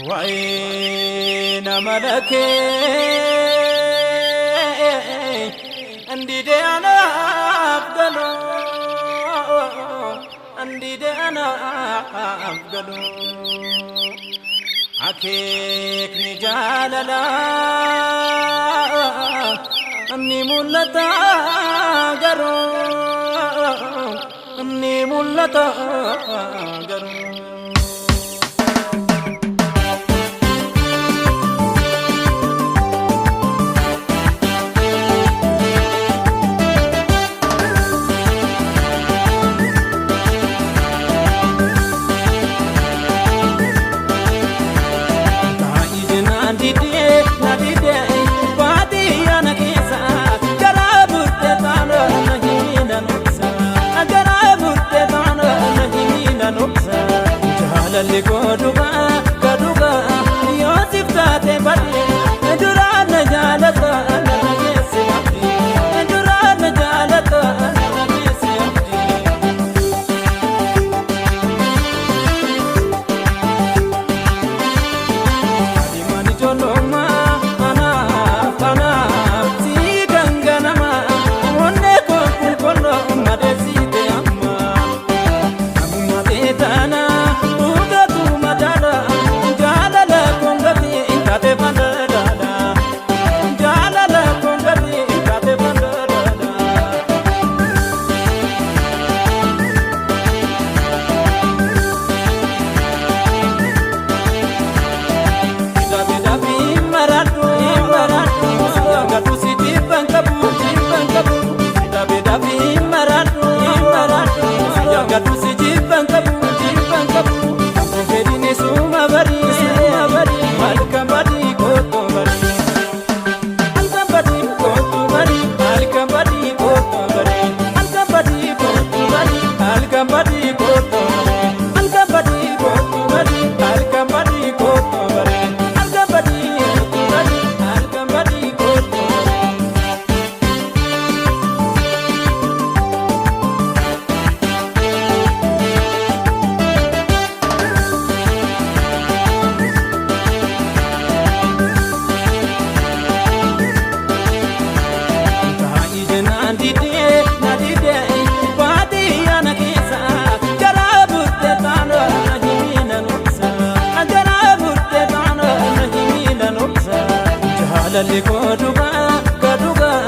Waa'ee nama lakkee ndidee anaaf galuu, ndidee anaaf galuu, akeekni jaalalaa ni mul'ata garuu, ni mul'ata garuu. Jaalalli koo dhugaa ka dhugaa yoo siif taate badhee, duraan na jaalata narra geesse abdii, duraan na jaalata narra geesse abdii. Adeemaan ijoollummaa anaaf anaaf si ganganama, onnee koo qulqulluu madeessite amma. Namummaa ta'e taana dhugatu madaala, jaalala koongati taate fandadaala, jaalala koongati taate fandadaala. Dabi maradhu maradhu, gatu si jibban qabu jibban qabu. Dabi dabi maradhu maradhu, gatu si jibban qabu jibban qabu. Fedhini suma bari suma bari, halkan badi kootu bari, halkan badi kootu bari, halkan badi kootu bari, halkan badi kootu bari, halkan badi kootu bari, halkan badi kootu bari, halkan badi kootu bari, halkan badi kootu bari, halkan badi kootu bari. Taa'ii naan didee na didee, baadiyyaa na keessa garaa burte taana na himina noksa, garaa burte taana na himina noksa. Jaalalli koo dhugaa ka dhugaa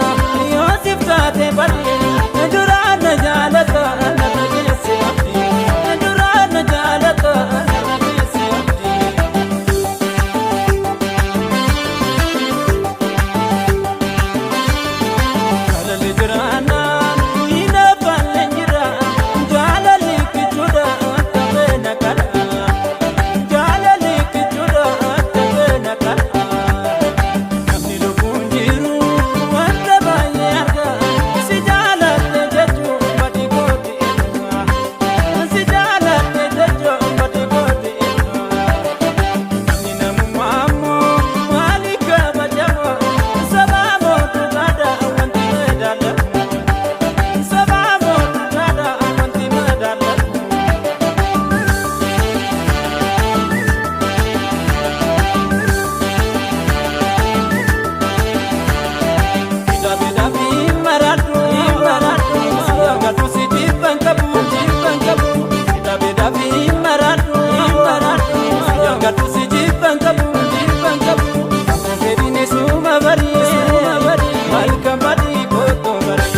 yoo siif taate badhee, duraan na jaalata narra geesse abdii, duraan na jaalata narra geesse abdii. Jaalalli jiraannaan hin afaanne jira, jaalalli kichuudha akka beena kadha, jaalalli kichuudha akka beena kadha. Namni lubbuun jiru wanta baay'ee arga, si jaaladhe jechuun badii kooti erga, si jaaladhe jechuun badii kooti erga. Namni namummaa ammoo maaliif kabajamoo, sabaa mootummaadha wanti madaalamu, sabaa mootummaadha wanti madaalamu. Dabi dabi maradhu maradhu, gatu si jibban qabu jibban qabu. Dabi dabi maradhu maradhu, gatu si jibban qabu jibban qabu. Fedhini suma bari suma bari, halkan badi kootu bari,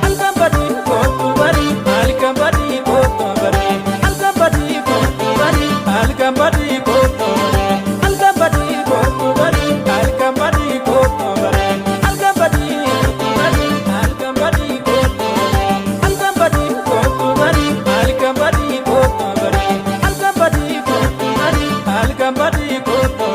halkan badi kootu bari, halkan badi kootu bari, halkan badi kootu bari, halkan badi kootu bari, halkan badi kootu bari, halkan badi kootu bari, halkan badi kootu bari, halkan badi kootu bari, halkan badi kootu bari, halkan badi kootu bari, halkan badi kootu bari, halkan badi kootu.